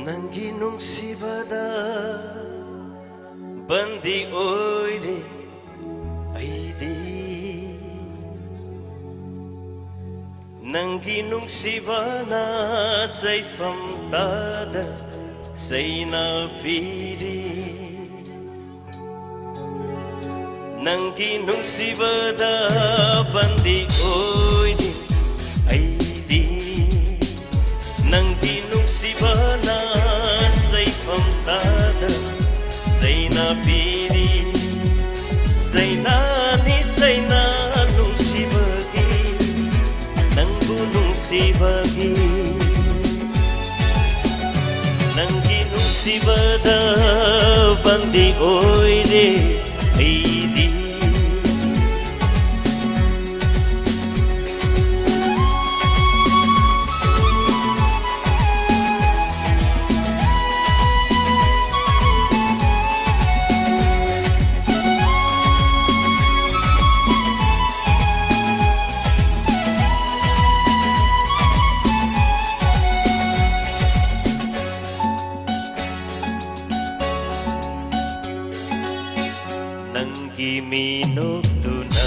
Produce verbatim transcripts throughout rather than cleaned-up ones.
ꯅꯪꯒꯤ ꯅꯨꯡꯁꯤꯕꯗ ꯕꯟꯗꯤ ꯑꯣꯏꯔꯦ ꯑꯩꯗꯤ꯫ ꯅꯪꯒꯤ ꯅꯨꯡꯁꯤꯕꯅ ꯆꯩꯐꯝ ꯇꯥꯗ ꯆꯩꯅ ꯄꯤꯔꯤ꯫ ꯅꯪꯒꯤ ꯅꯨꯡꯁꯤꯕꯗ ꯕꯟꯗꯤ ꯑꯣꯏꯔꯤ ꯑꯩꯗꯤ꯫ ꯅꯪꯒꯤ ꯅꯨꯡꯁꯤꯕꯅ ꯆꯩꯐꯝ ꯇꯥꯗ ꯆꯩꯅ ꯄꯤꯔꯤ꯫ ꯆꯩꯅꯥꯅꯤ ꯆꯩꯅꯥ ꯅꯨꯡꯁꯤꯕꯒꯤ, ꯅꯪꯕꯨ ꯅꯨꯡꯁꯤꯕꯒꯤ꯫ ꯅꯪꯒꯤ ꯅꯨꯡꯁꯤꯕꯗ ꯕꯟꯗꯤ ꯑꯣꯏꯔꯦ ꯑꯩꯗꯤ꯫ ꯅꯪꯒꯤ ꯃꯤꯅꯣꯛꯇꯨꯅ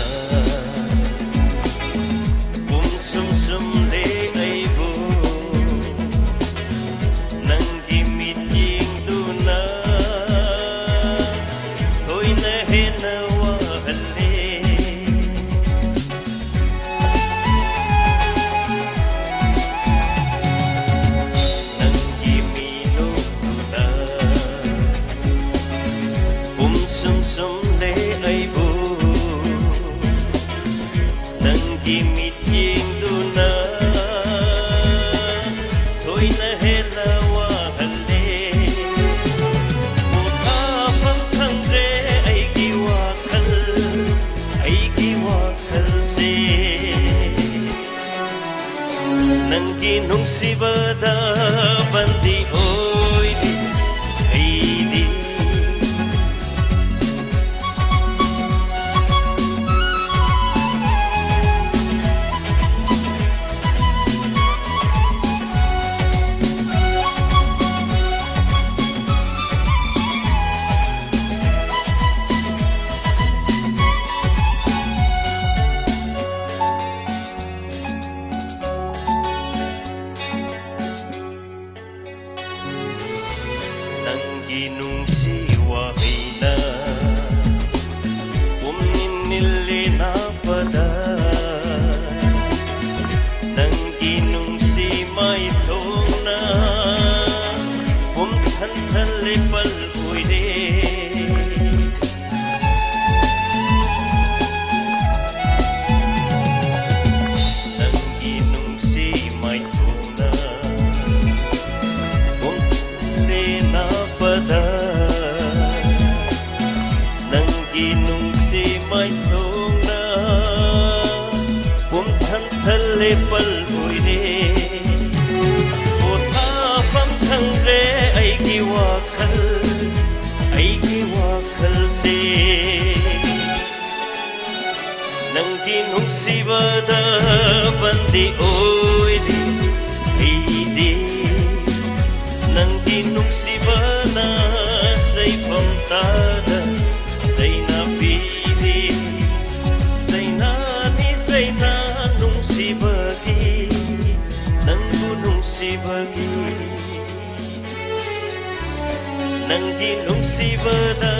ꯄꯨꯝꯁꯨꯝ ꯁꯨꯝꯂꯦ ꯑꯩꯕꯨ꯫ ꯅꯪꯒꯤ ꯃꯤꯠꯌꯦꯡꯗꯨꯅ ꯊꯣꯏꯅ ꯍꯦꯟꯅ ꯋꯥꯍꯜꯂꯦ꯫ ꯅꯪꯒꯤ ꯃꯤꯅꯣꯛꯇꯨꯅ ꯄꯨꯝꯁꯨꯝ ꯁꯨꯝꯂꯦ ꯑꯩꯕꯨ꯫ ꯅꯪꯒꯤ ꯃꯤꯠꯌꯦꯡꯗꯨꯅ ꯊꯣꯏꯅ ꯍꯦꯟꯅ ꯋꯥꯍꯜꯂꯦ꯫ ꯄꯣꯊꯥꯐꯝ ꯈꯪꯗ꯭ꯔꯦ ꯑꯩꯒꯤ ꯋꯥꯈꯜ, ꯑꯩꯒꯤ ꯋꯥꯈꯜꯁꯦ꯫ ꯅꯪꯒꯤ ꯅꯨꯡꯁꯤꯕꯗ ꯕꯟꯗꯤ ꯑꯣꯏꯔꯤ ꯑꯩꯗꯤ꯫ ꯃꯥꯏꯊꯣꯡꯅ ꯄꯨꯝꯊꯟ ꯊꯜꯂꯦ ꯄꯜ ꯑꯣꯏꯔꯦ꯫ ꯅꯪꯒꯤ ꯅꯨꯡꯁꯤ ꯃꯥꯏꯊꯣꯡꯅ ꯄꯨꯝꯊꯟ ꯂꯦꯟꯅꯕꯗ ꯅꯪꯒꯤ ꯅꯨꯡꯁꯤ ꯃꯥꯏꯊꯣꯡꯅ ꯄꯨꯝꯊꯟ ꯊꯜꯂꯦ ꯄꯜ ꯑꯣꯏꯔꯦ꯫ ꯄꯣꯊꯥꯐꯝ ꯈꯪꯗ꯭ꯔꯦ ꯑꯩꯒꯤ ꯋꯥꯈꯜ, ꯑꯩꯒꯤ ꯋꯥꯈꯜꯁꯦ꯫ ꯅꯪꯒꯤ ꯅꯨꯡꯁꯤꯕꯗ ꯕꯟꯗꯤ ꯑꯣꯏꯔꯤ ꯑꯩꯗꯤ꯫ ꯅꯪꯒꯤ ꯅꯨꯡꯁꯤꯕꯅ ꯆꯩꯐꯝ ꯇꯥꯗ ꯆꯩꯅ ꯄꯤꯔꯤ꯫ ꯆꯩꯅꯥꯅꯤ ꯆꯩꯅꯥ ꯅꯨꯡꯁꯤꯕꯒꯤ, ꯅꯪꯕꯨ ꯅꯨꯡꯁꯤꯕꯒꯤ꯫ ꯅꯪꯒꯤ ꯅꯨꯡꯁꯤꯕꯗ